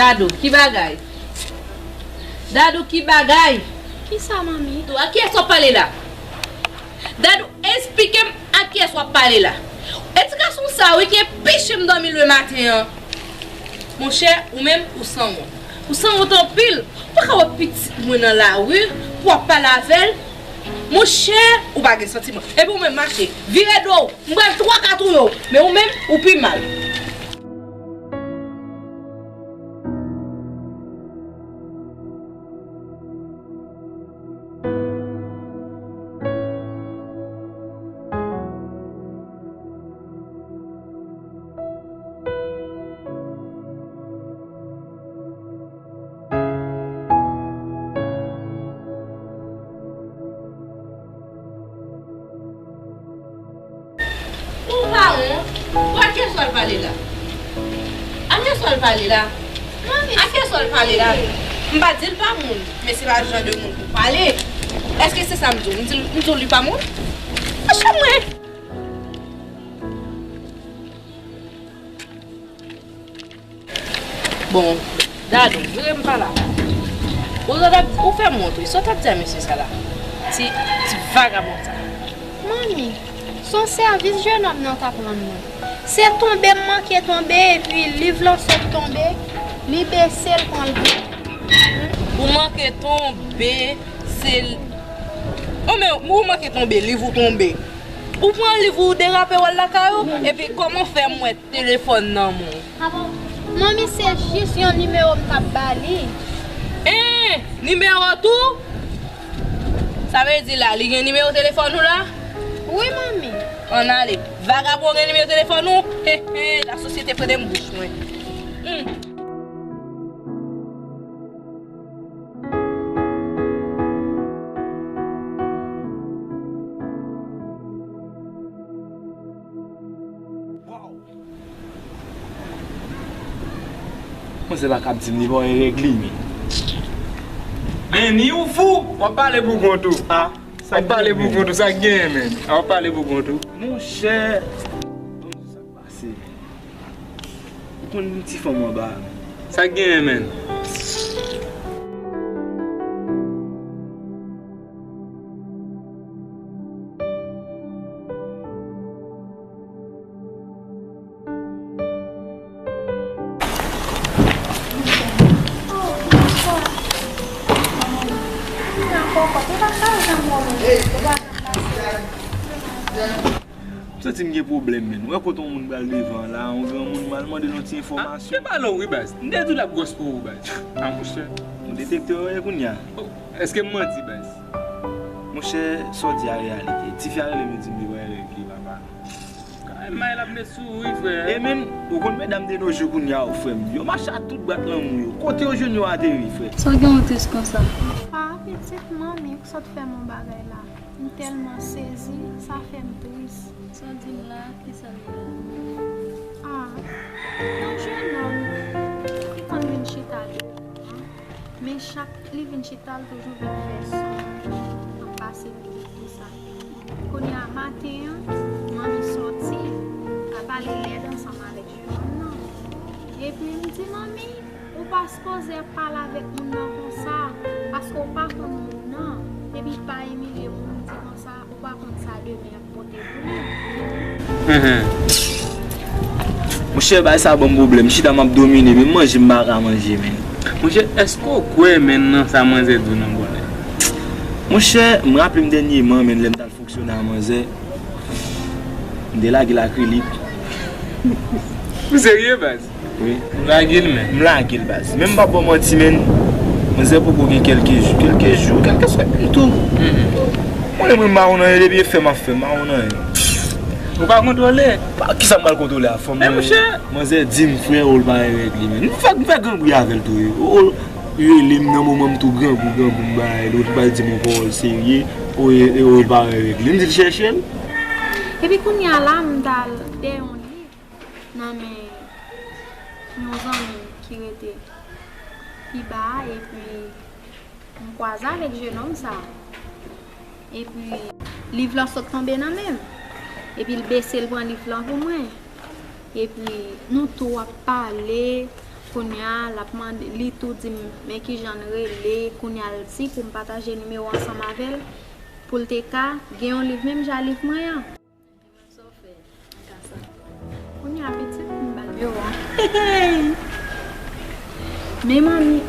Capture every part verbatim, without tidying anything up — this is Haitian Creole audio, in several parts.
Dadou, ki bagay? Dadou, ki bagay? Kisa, manmi? Dadou, a kiyès w ap pale la? Dadou, esplike m a kiyès w ap pale la. E ti gason sa, wi, ki anpeche m dòmi lwe maten an. Monchè, ou menm, ou sanwont. Ou sanwont anpil. Ou pa ka wè pitit mwen nan lari pou w ap pale avè l. Monchè, ou pa gen santiman. Epi ou menm mache, vire do w. M pral twa kat ou yo. Men ou menm, ou pi mal. Ou pa wont? Ou a kiyès w al pale la? A kiyès w al pale la? Manmi, a kiyès w al pale la? M pa di l pa moun, men se pa jan de moun pou pale. Èske se sa m di w? M di, m di w li pa moun? Mache mwen! Bon, Dadou, vire m pa la. Ou sot ap, ou fè m wont, wi. Sa w t ap di a mesye sa la? Ti, ti vagabon sa. Manmi, se yon sèvis jenòm nan t ap rann mwen. Se tonbe m manke tonbe, epi liv lan sot tonbe, li bese l pran l pou. Ou manke tonbe, se l-, o men, ou manke tonbe, liv ou tonbe. Ou pran liv ou derape w al lakay ou, epi kòman fè m wè telefòn nan men w? Manmi, se jis yon nimewo m t ap ba li. En, nimewo tou? Sa vle di la, li gen nimewo telefòn ou la? Wi, manmi. Ann ale. Vagabon gen nimewo telefòn ou? He, he, lasosyete frede m bouch mwen. Hmm. Manzè pa kab di m li pa wè règ li, men. Men ni ou fou, w ap pale pou kont ou. A, w ap pale pou kont ou, sa k genyen, men. A, w ap pale pou kont ou. Monchè, ban m di w sa k pase. Ou konn ti fanm anba a. Sa k genyen, menn? M santi m gen pwoblèm, menn. Ou wè kote yon moun pral devan la, yon granmoun, m al mande l yon ti enfòmasyon. Ah, te pale w wi, baz. M te di w l ap gwòs pou ou, baz. Ah, monchè. Yon detektè w ye kounye a. Oh, èske m manti, baz? Monchè, sa w di a reyalite. Tifi a rele m, li di m li wè règ li, papa. Kay may l ap met sou ou wi, frè. E menn, ou konn medam de nos jours kounye a, wi, frè m. Yo mache ak tout bwat lanmou yo. Kote yo jwenn yo ateri, frè? Sa w gen w tris konsa? Ah, pitit, manmi, ou sot fè m yon bagay la. M tèlman sezi, sa fè m tris. Sa w di m la, kisa l ye la? Ah, yon jennonm ki konn vin chita devan an, men chak li vin chita, l toujou vin fè sonj, ap pase pou li, tout sa. Kounye a maten an, manmi sòti, ap pale lèd ansanm avèk jennonm nan. Epi m di, manmi, ou pa sipoze ap pale avèk moun nan konsa, paske ou pa konn moun nan. Epi pa imilye moun di konsa, ou pa konn sa demen ap pote pou li. Monchè, bagay sa ban m pwoblèm. M chita, m ap domine, men manje m pa ka manje, men. Monchè, èske w kwè, men, nan sa manzè di w nan bonè? Monchè, m raple m dènyèman, men, lè m t al fonksyone a manzè, m te lage l akrilik. Ou serye, baz? Wi. Ou lage l, men? M lage l, baz. Men m p ap ba w manti, men. Manzè poko gen kèlke jou, kèlke jou, kèlke semèn tou. Mwen, mwen, m pa konn anyen, depi e fè m ap fè, m pa konn anyen. Ou pa kontwole? Pa, kisa m pral kontwole a, fanm mwen? Monchè. Manzè di m, frè, ou l pa gen règ li, men. M fè, m fè granbri avè l tou, wi. Ou, ou rele m nan moman m tou grangou, grangou, m bay li, ou pral di m yon pawòl serye, ou, e, e, ou l pa gen règ li. M di l chèche l. Epi kounye a la, m t al dèyè yon liv nan men yon zanmi m ki rete pi ba a, epi m kwaze avèk jennonm sa a. Epi, liv lan sot tonbe nan men m. Epi, l bese, l pran liv lan pou mwen. Epi, nou tou ap pale, Kounye a, l ap mande, li tou di m, men kijan l rele, kounye a l di pou m pataje nimewo ansanm avè l, pou l te ka gen yon liv menm jan liv mwen an. Kounye a pitit, m ba l nimewo an. Men manmi,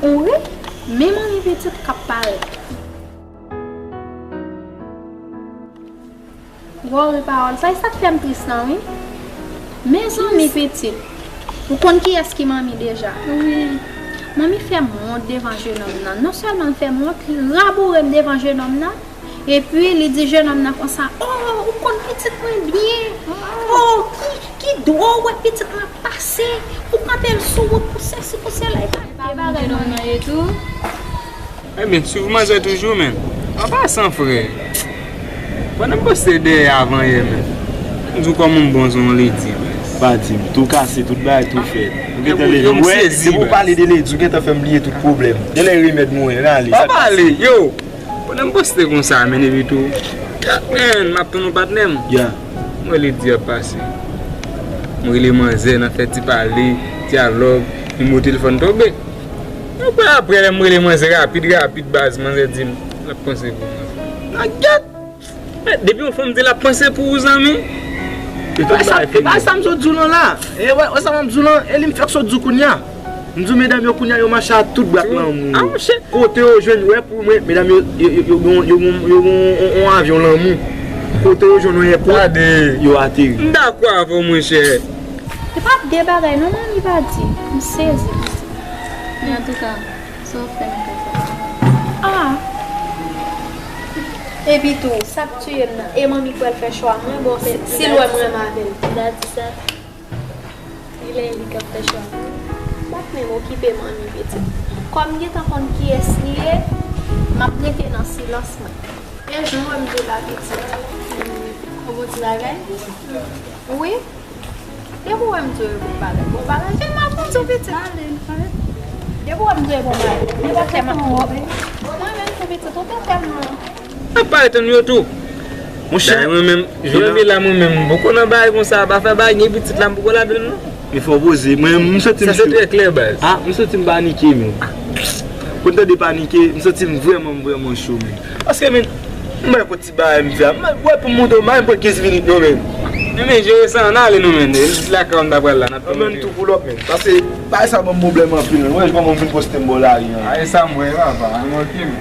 wi, men manmi pitit k ap pale. Gwo wi pawòl sa, e sa k fè m tris lan wi. Mezanmi pitit, ou konn kiyès ki manmi deja? Wi. Manmi fè m wont devan jenòm nan. Non sèlman l fè m wont, li raboure m devan jenòm nan. Epi li di jenòm nan konsa, "Oh, ou konn pitit mwen byen. Oh, ki, ki dwa w wè pitit mwen ap pase. Ou kanpe l sou wout pou sesi, pou sela." E pa bagay jenòm nan ye tou. Ebyen, swiv manzè toujou, men. An pasan, frè. Pandan m poste dèyè avanyè, men. M di w kòman m bon, se yon ledi, men. Pa di m, tou kase, tout bagay, tou fèt. Ou gentan leve. Yo, m sezi, depi w pale de ledi, ou gentan fè m bliye tout pwoblèm. Genlè remèd mwen, rale. Pa pale, yo! Pandan m poste konsa, men, epi tou, men, m ap tann yon patnè m. Ya. M wè ledi ap pase. M rele manzè, n ap fè ti pale, dyalòg, nimewo telefòn tonbe. Apre, apre, lè m rele manzè rapid, rapid, baz, manzè di m, l ap panse pou mwen. Nan gyèt! Men, depi yon fanm di l ap panse pou ou, zanmi. E pa sa, e pa sa m sot di w lan la. E wè, wè sa m ap di w lan, e li m fèk sot di w kounye a. M di w medam yo kounye a yo mache a tout bra ak lanmou yo. Kote yo jwenn, wè pou mwen, medam yo, yo, yo, yo gon, yo gon, yo gon on, on avyon lanmou. Kote yo jwenn on èpòt, yo ateri. M dakò avè w, monchè. E pa de bagay non, manmi pa di. M sezi. Men antouka, sa w fè m konsa? Ah! Epi tou, sa k tiye m nan, e manmi k pral fè chwa mwen, bon, si l wè m renmen avè l. Li lè li k ap fè chwa. M p ap menm okipe manmi pitit. Kòm m gentan konn kiyès li ye, m ap rete nan silans mwen. E jan w wè m di w la pitit. Yon bon ti bagay? Wi. Depi w wè m di w yon bon bagay, bon bagay, vin m ap di w pitit. Depi w wè m di w yon bon bagay, nenpòt lè m ap di w. Mwen menm tou pitit, ou te fè m. Ap parèt ann yo tou. Monchè. Dayè mwen menm, jounen m ye la mwen menm, m poko nan bagay konsa, pa fè bagay, gen pitit la, m poko ladann non. Men fò poze, mwen, m santi m cho. Sa se trè klè, baz. Ah, m santi m panike, men. Pou n tande panike, m santi m vrèman, m vrèman cho, men. Paske, men, m bay yon ti bagay m fè a. M wè pou m montre w, m pa gen kenz minit non, men. Men, men, jere sa, ann ale non, men. E pitit lakay w m ta pral la, n ap tann. Ann tou pou lòt, men. Paske, bagay sa ban m pwoblèm anpil, men. Wè kòman m vin poste m bò lari an. A, e sa m wè, papa. Ann oke, men.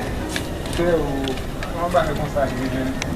Frè, ou, kòman bagay konsa ki rive m?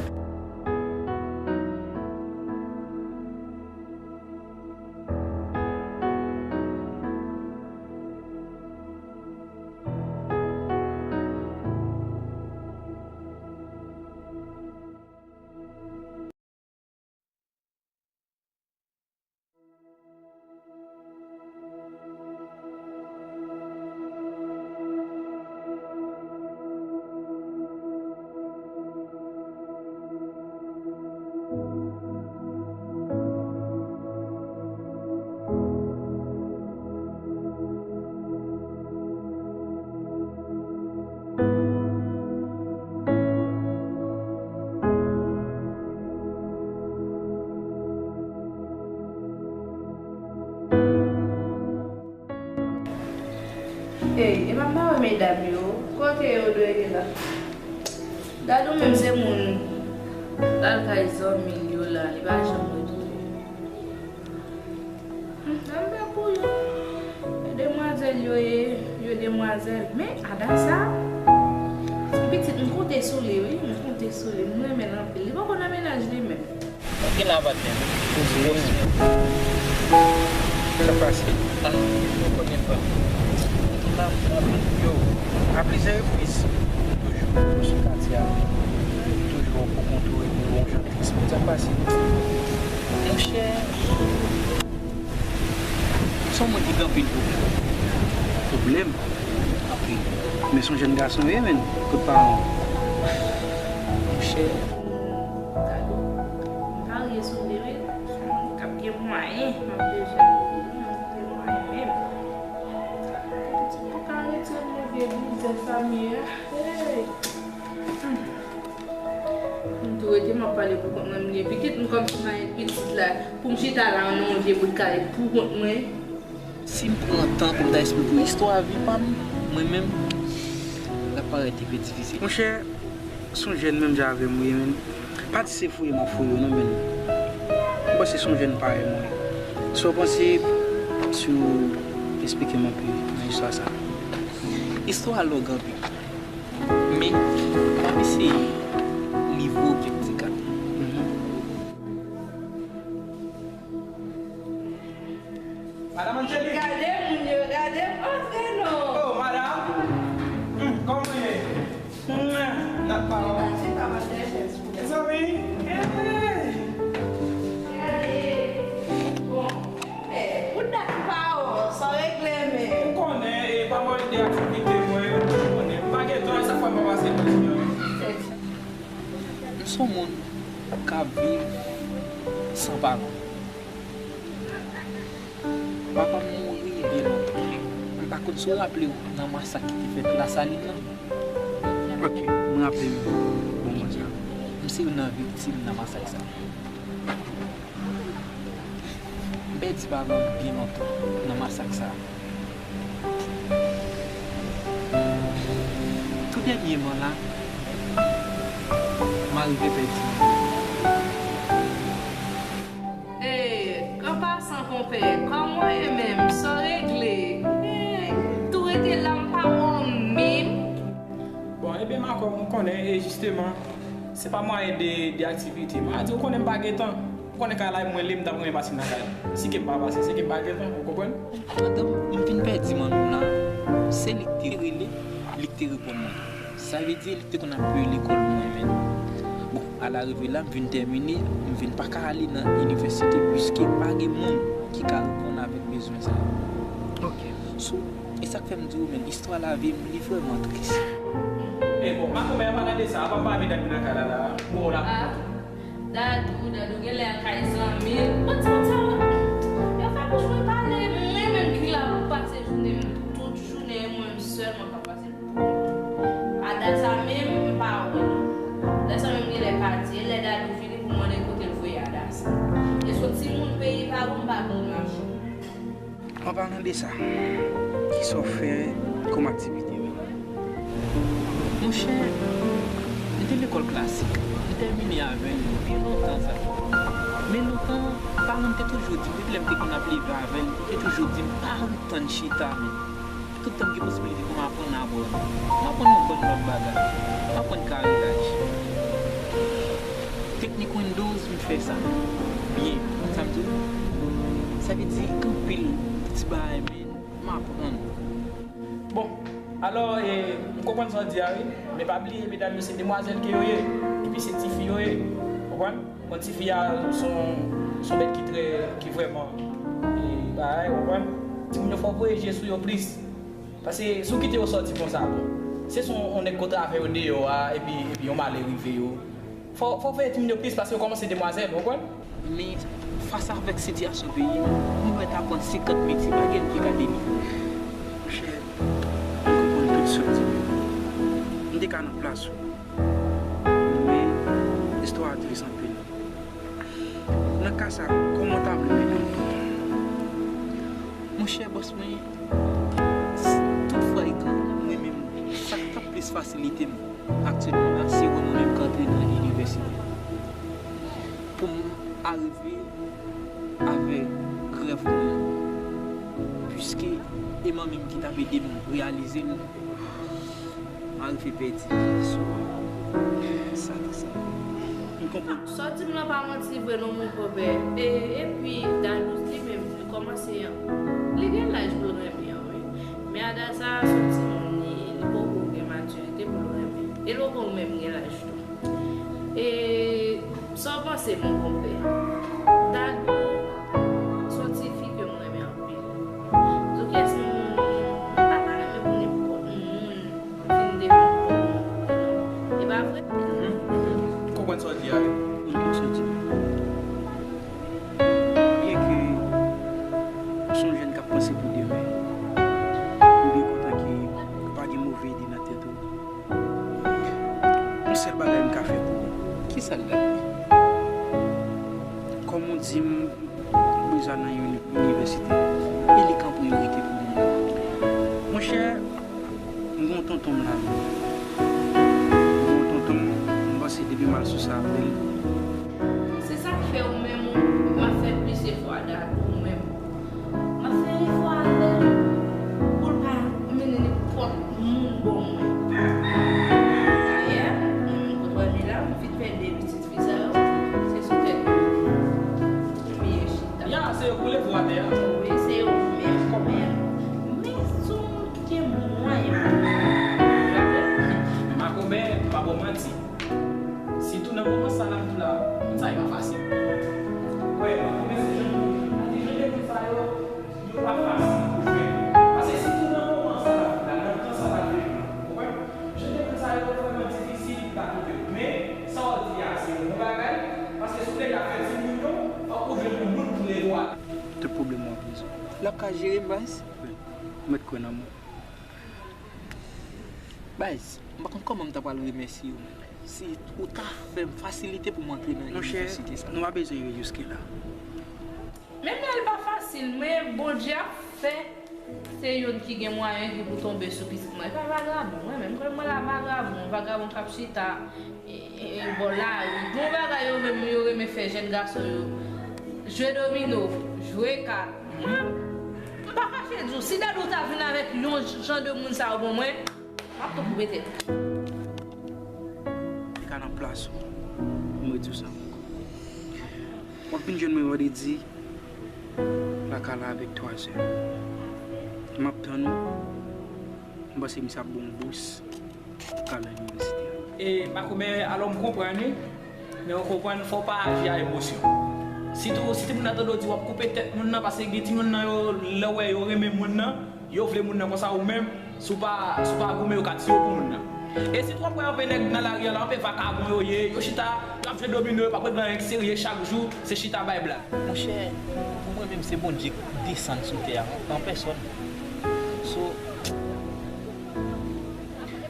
Ey, epa m pa wè medam yo. Kote yo dwe ye la? Dadou menm se moun l al kay zanmi l yo la, li pa janm retounen. Hmm, ann bèk pou yo. Demwazèl yo ye, yo demwazèl. Men, Adasa, pitit, m konte sou li, wi, m konte sou li. M renmen l anpil. Li poko nan mennaj li menm. Gen la patnè. Sa pase. Ah, ou konnen pa. Yo, a plizyè repriz, toujou sou katye a, toujou pou kontou epi yon jan tris. Sa pase. Monchè, se yon moun ki gen anpil pwoblèm. Pwoblèm? Anpil. Men se yon jèn gason, wi, men. Kot paran w? Monchè, Dadou, m parye sou de men, se yon moun k ap gen mwayen, m ap bezwen pou li, m ap gen mwayen menm. Pitit pou ka retire move bizè fanmi a. Hey! Hmm. M tou rete, m ap pale pou kont mwen, m gen pitit, m kòmsi m pa gen pitit la. Pou m chita la, nan yon vye bout kay pou kont mwen. Si m pran tan pou m ta esplike w istwa vi pa m, mwen menm, l ap parèt enpe difisil. Monchè, se yon jèn menm jan avè m wi, men pa di se fouye m ap fouye w non, men m panse se yon jèn parèy mwen. Sa w panse si w esplike m anpe nan istwa sa? Istwa a long anpil, men m ap eseye livre w kèk ti kat. Madanm Angélique. Gade moun yo, gade m antre non. Oh, madanm. Hmm, kòman w ye? Hmm, n ap pale. Gade pa mande chèz pou mwen. Mezanmi. Gade. Bon, eh, pou dat pa w, sa w regle men. Ou konnen, e pa mande aktivite mwen, ou konnen. M pa gen tan, e sa k fè m pa pase kote w. M se yon moun k ap viv san paran. Papa m mouri byen lontan. M pa konn si w raple w nan masak ki te fèt Lasalin nan. Ok, m raple m moman sa. M se youn nan viktim nan masak sa. M pèdi papa m byen lontan nan masak sa. Tou dènyèman la, m arive pèdi manman m. E, an pasan, konpè, kòman w ye menm? Sa w regle? E, tou rete la, m pa wè w menm. Bon, ebyen, Makò, ou konnen, e jisteman, se pa mwayen de, de aktivite. M a di, ou konnen m pa gen tan. Ou konnen kay la, mwen li, m t ap renmen pase nan kay la. Si ke m pa pase, se ke m pa gen tan, ou konprann? Pandan m fin pèdi manman m nan, se li k te rele, li k te reponn mwen. Sa vle di, li te konn ap peye lekòl mwen menm. Bon, alareve la, m vin tèmine, m vin pa ka ale nan inivèsite, piske pa gen moun ki ka reponn avèk bezwen sa yo. Ok. So, e sa k fè m di w menm, istwa lavi m, li vrèman tris. E bon, Makomè, an palan de sa, avan m pa vin nan kay la, la, bon, la. Ah, Dadou, Dadou genlè al kay zanmi l. Bon, ti moun sa yo, yo fè bouch mwen pale, mwen menm ki la pou pase jounen m, tout jounen, mwen menm sèlman k ap pase l pou mwen. Adasa menm, m pa wè l. Adasa menm genlè pati, e lè Dadou vini pou mande kote l voye Adasa. E se yon timoun peyi pa bon, m pa konn mache. An palan de sa, kisa w fè kòm aktivite menm? Monchè, m te lekòl klasik, m tèmine avè l byen lontan sa. Men lontan, paran m te toujou di m, depi lè m te konn ap leve avè l, li te toujou di m, pa antann chita menm. Tout tan m gen posibilite pou m aprann, aprann. M aprann yon bann lòt bagay. M aprann karilaj. Teknik Windows, m fè sa byen. Sa m di w? Sa vle di, gen anpil ti bagay, men m aprann. Bon, alò, e, m konprann sa w di a, wi. Men pa bliye, medam yo, se demwazèl ke yo ye. Epi se tifi yo ye. Konprann? Bon, tifi a, se yon, se yon bèt ki trè, ki vrèman, e, bagay, konprann? Timoun yo, fò w voye je sou yo plis. Paske si w kite yo sòti konsa, bon, se si yon nèg kontre avè yo deyò a, epi, epi yon malè rive yo. Fò, fò w veye timoun yo plis paske yo kòmanse demwazèl, ou konprann? Men, fas avèk sitiyasyon peyi nou, nou mèt aprann senkant metye, pa gen ki ka delivre w. Monchè, m konprann tout sa w di menm. M te ka nan plas ou. Men, istwa a tris anpil. Nan ka sa, kòman w ta vle m ede w? Monchè, bòs mwen, tout fwa e kan mwen menm, sa k t ap plis fasilite m aktyèlman la, se wè mwen menm k antre nan inivèsite. Pou m arive avèk rèv mwen an. Piske e manmi m ki t ap ede m reyalize l, m arive pèdi. So, sa te sa. M konprann. Sa w di m lan pa manti vre non, mon konpè. E, epi, Dadou li menm, li kòmanse, li gen laj pou l renmen an, wi. Men Adasa, se yon timoun, li, li poko gen matirite pou l renmen. E li poko menm gen laj tou. E sa w panse, mon konpè? Dadou, se yon ti fi ke m renmen anpil. Donk, yes, m, m pa ta renmen pou nenpòt moun vin devan kò m, non. E pa vre? Mhm, mhm. M konprann sa w di a, wi. M konprann sa w di. Byenke ou se yon jèn k ap panse pou demen, m byen kontan ke ou pa gen move ide nan tèt ou. Yon sèl bagay m ka fè pou ou. Kisa l ye? Kòm ou di m, Deja nan yon inivèsite. E li k an priyorite pou mwen. Monchè, m gen yon tonton m la menm. M gen yon tonton m, m panse depi m al sou sa apèl. Se sa k fè ou menm, m ap fè plis efò a dat ou menm. M ap fè efò avè l pou l pa mennen nenpòt moun bò mwen. Dayè, mwen menm kote w wè m ye la, m fin fè de pitit fi sa yo, se sou tèt mwen. M ye chita. Ya, se yo k boule pou atè a. Wi, se yo menm, menm. Men sou moun ki gen mwayen pou yo. Makomè, pa ba w manti. Sitou nan moman sa n ap di la, moun sa yo pa fasil. Wè, mwen kòmanse jwenn moun, jan de moun sa yo, yo pa fasil pou jwenn. Paske sitou nan moman sa n ap di la, nan tan sa n ap viv la, ou konprann? Jan de moun sa yo vrèman difisil pou ta twouve yo. Men, sa w di a, se yon bon bagay, paske si w deja fè timoun yo, fòk ou jwenn yon moun pou leve w atè. Tout pwoblèm w ap rezoud. L ap ka jere m, baz? Wi. Ou mèt kwè nan mwen. Baz, m pa konn kòman m ta pral remèsye w menm. Si ou ta fè m fasilite pou m antre nan inivèsite sa. Monchè, nou pa bezwen rive jiske la. Menm lè l pa fasil, men Bondye ap fè se youn ki gen mwayen ki pou tonbe sou pitit mwen. E pa vagabon, mwen menm, mwen la vagabon, vagabon k ap chita e, e, e, bò lari. Gon bagay yo menm yo renmen fè jèn gason yo. Jwe domino, jwe kat. Mwen, m pa kache di w, si Dadou ta vin avèk yon jan de moun sa yo ban mwen, m ap tou koupe tèt. Li ka nan plas ou. M redi w sa ankò. W ap vin jwenn mwen vandredi, lakay la avèk twa zè. M ap tann ou. M panse misye ap ba w yon bous. Ka nan inivèsite a. E, Makomè, alò m konprann wi. Men ou konprann, fò w pa aji a emosyon. Sitou, si timoun nan tande w di w ap koupe tèt moun nan, paske gen timoun nan yo, lè w wè yo renmen moun nan, yo vle moun nan konsa ou menm, si w pa, si w pa goumen, yo ka tiye w pou moun nan. E sitou w ap wè anpe nèg nan lari a la, anpe vakabon yo ye, yo chita, y ap jwe domino, yo p ap regle anyen k serye, chak jou, se chita bay blag. Monchè, pou mwen menm, se Bondye k desann sou tè a, an pèsòn. So,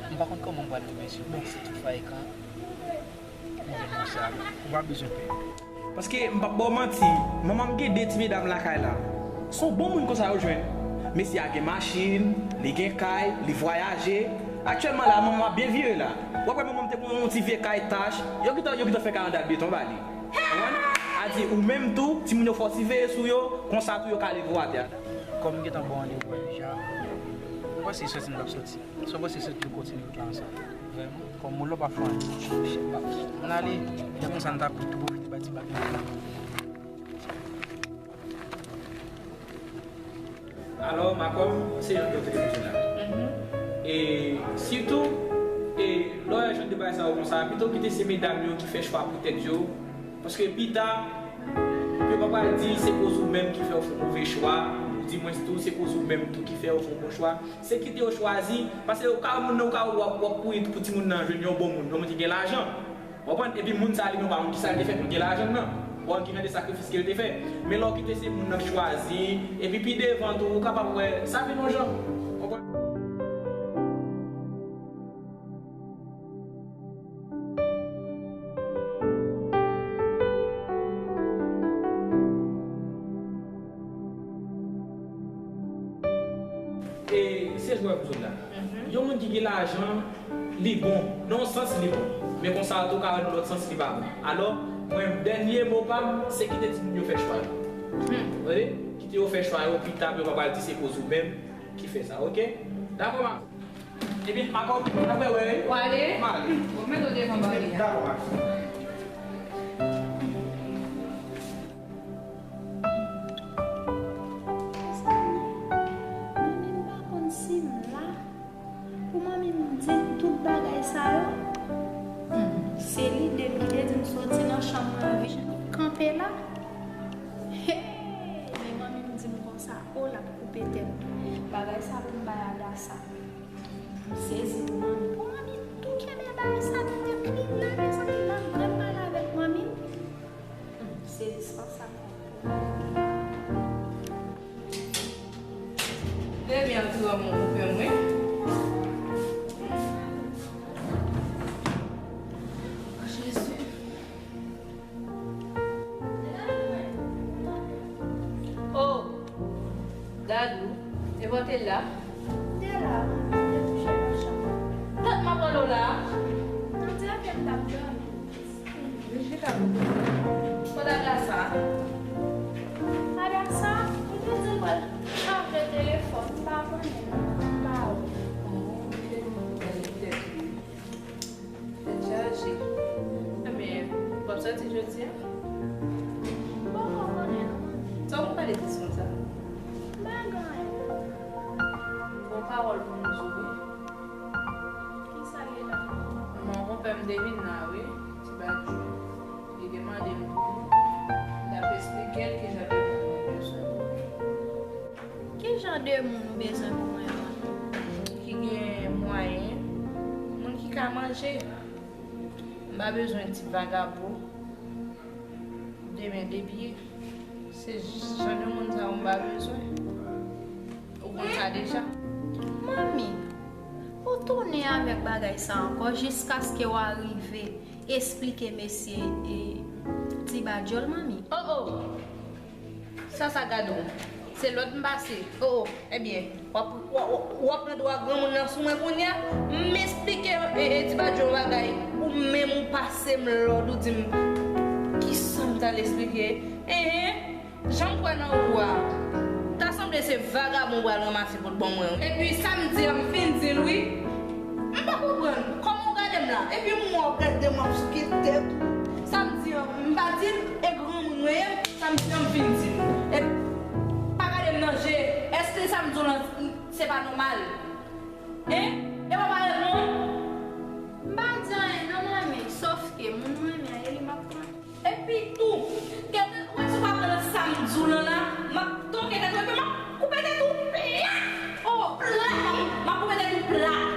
m pa konn kòman m pral remèsye w, men si toutfwa e kan m jwenn yon sa, ou pa bezwen pè. Paske m p ap ba w manti, manman m gen de ti medam lakay la. Se yon bon moun konsa yo jwenn. Mesye a gen machin, li gen kay, li vwayaje. Aktyèlman la, manman m ap byen vire la. W ap wè manman m te gen yon ti vye kay tach, yo gentan, yo gentan fè kay anndan beton ba li. Konprann? A di, ou menm tou, timoun yo fò siveye sou yo, konsa tou yo ka leve w atè a. Kòm m gentan ba w randevou a deja, m panse soti m t ap soti. So, m panse soti nou kontinye wout la ansanm. Vrèman. Kòm moun la pa fè anyen. Ann ale. Lè konsa, n ta tou pwofite bay ti bak nan. Alò, Makomè, se jan de w te bezwen la. E sitou, e lè w wè jan de bagay sa yo konsa, pito kite se medam yo ki fè chwa pou tèt yo, paske pita, yo pa pral di se koz ou menm ki fè w fè yon move chwa, ou di mwens tou, se koz ou menm tou ki fè w fè yon bon chwa. Se kite yo chwazi, paske ou ka wè moun nan, ou ka wè w ap, w ap kouri pou timoun nan jwenn yon bon moun, yon moun ki gen lajan. W konprann? Epi moun sa li menm, ou pa konn kisa l te fè pou l gen lajan nan. Ou pa konn ki jan de sakrifis ke l te fè. Men lè w kite se moun nan k chwazi, epi pi devan tou, ou kapab wè sa vin yon jan. W konprann? E se jwè m sot la. Yon moun ki gen lajan, li bon. Nan yon sans, li bon. Men konsa tou ka wè nan lòt sans, li pa bon. Alò, mwen, dènye mo pa m, se kite timoun yo fè chwa yo. Tande? Kite yo fè chwa yo, pita, yo pa pral di se koz ou menm ki fè sa, oke? Dakò, ma. Ebyen, Makomè, n ap wè, wè, wi. W ale? M ale. Bon, mete w devan baryè a. Dakò, ma. Mezanmi, mwen menm pa konn si m la pou manmi m di tout bagay sa yo. Hmm, se li de m ki te di m soti nan chanm mwen vin kanpe la. Hey! Men manmi m di m konsa, o, l ap koupe tèt. Bagay sa pou m bay Adasa. M sezi pou manmi. Pou manmi tou kenbe bagay sa nan tèt li la, mezanmi, malgre m pale avèk manmi m. Hmm, sezisman sa. Depi an ti wè mwen koupe mwen. Jezi. Gad ou, nenpòt e la. Te la, m te kouche nan chanm. Tante m ap rele w la. Tante a fè m t ap dòmi. Vin chita pou kote a. Kote a la sa? Ada sa, ou te di l pral chaje telefòn, m pa konnen non, m pa wè. Oh, ok. Bèl tèt wi. Tèt chaje. Ebyen, w ap sòti jodi a? M poko konnen non. Sa w konn pale plis konsa? M pa gen anyen. Gon pawòl pou nou di w wi. Kisa l ye la? Manman konpè m te vin la wi, Ti Badjou. Li te mande m pou nou. L ap esplike l kijan de moun mwen bezwen pou li. Ki jan de moun ou bezwen pou mwen an? Moun ki gen mwayen, moun ki ka manje. M pa bezwen ti vagabon, de men de pye. Se jan de moun sa yo m pa bezwen. Ou konn sa deja. Manmi, ou tounen avèk bagay sa ankò jiskaske w arive esplike mesye e Ti Badjol, manmi. Oh, oh! Sa sa gade w? Se lòd m pase. Oh, oh. Ebyen, w ap, w, w, w ap pran dwa granmoun nan sou mwen kounye a? M esplike e, e, Ti Badjol bagay. Ou menm ou pase m lòd, ou di m kisa m t al esplike. Enhen. Jan m kwè nan ou a, ta sanble se vagabon ou pral ranmase pou l ban mwen wi. Epi samdi an m fin di l wi. M pa konprann kòman w gade m la. Epi m wè w gade m ap souke tèt ou. Samdi an m pa di l e granmoun mwen ye, samdi an m fin di l. Epi pa gade m nan je. Èske sa m di w lan se pa nòmal? Hein? E pa parèt non? M pa di anyen non manmi, sòf ke moun mwen renmen an e li m ap pran. Epi tou, gentan, ou wè si w pa pran nan sa m di w lan la, m ap toke tèt ou epi m ap koupe tèt ou plat! Oh, plat! M ap koupe tèt ou plat!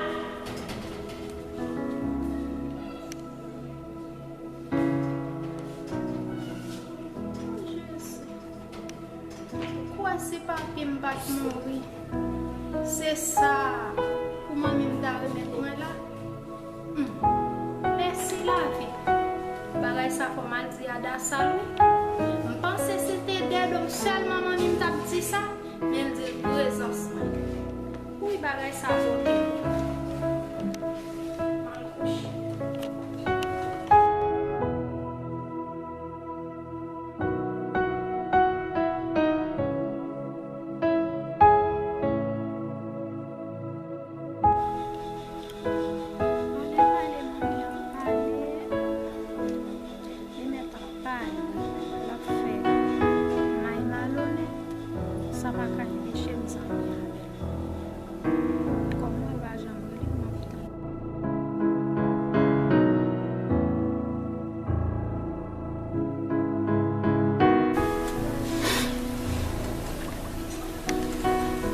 Oh, Jezi. Ou kwè se papi m pa t mouri? Se sa pou manmi m ta remèt mwen la? Hmm. Mèsi lavi. Bagay sa fò m al di Ada sa l wi. M panse si l te dèyè do m sèlman manmi m t ap di sa, men l di l prezans mwen. Wi, bagay sa pote m. M al kouche. Pale, pale, manmi an pale. Li mèt ap pale, l ap fè may malonè. Sa pa ka enpeche m zanmi avè l. Kòm mwen pa janm rele m ap tann.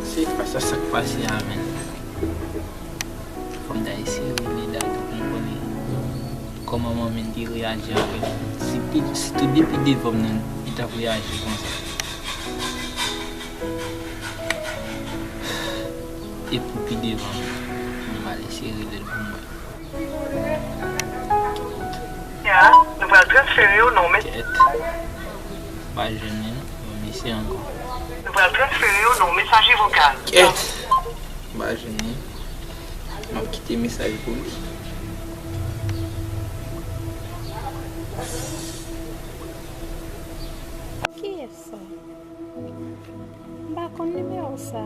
Se pa sa, sa k pase a menm. Fò m ta eseye rele Dado pou m konnen kòman manmi l te reyaji avè l. Si pi, sitou depi devan m nan, li t ap reyaji konsa. E pou pi devan, m al eseye rele l pou m wè. Ya, nou pral transfere w nan yon mes- Kèt. M pa jwenn li non. Yon mesye ankò. Nou pral transfere w nan yon mesaje vokal. Kèt. M pa jwenn li. M ap kite mesaj pou li. Kiyès sa? M pa konn nimewo sa.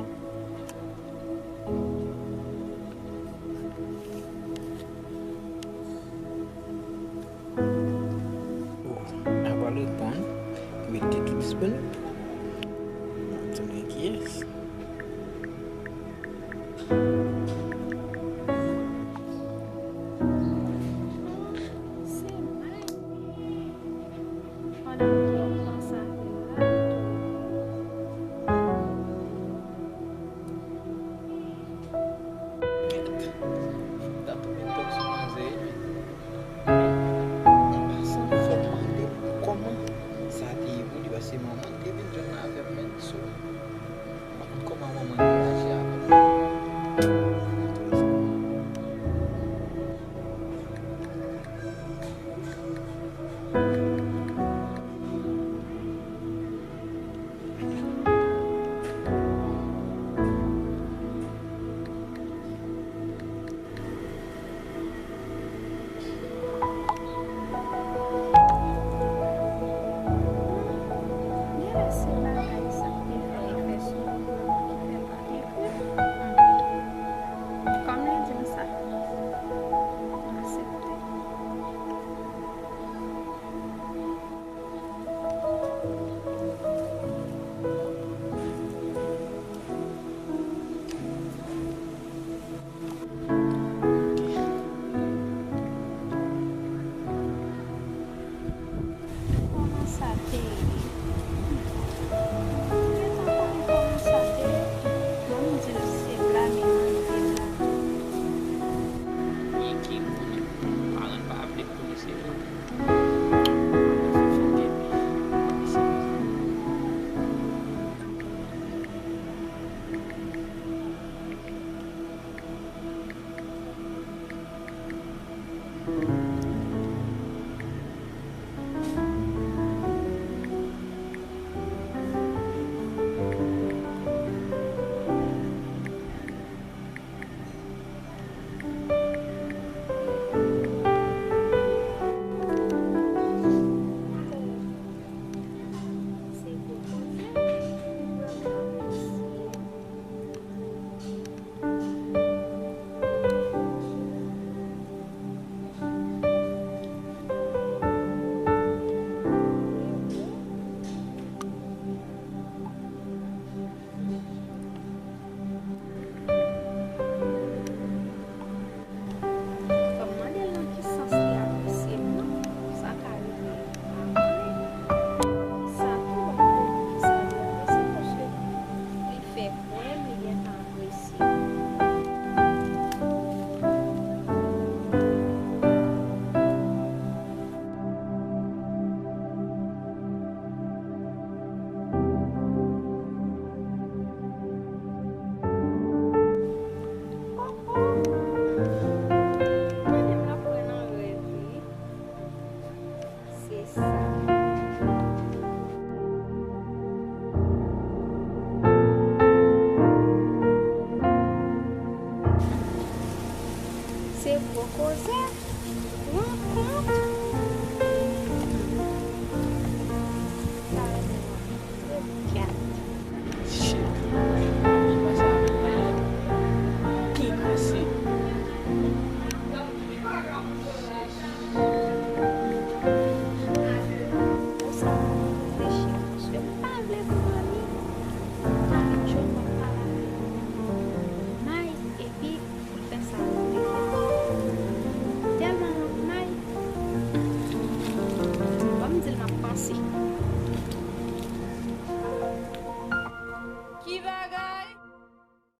Oh, apa reponn? Wi, li te tou disponib. M ap tande kiyès. Se Mike. Pandan m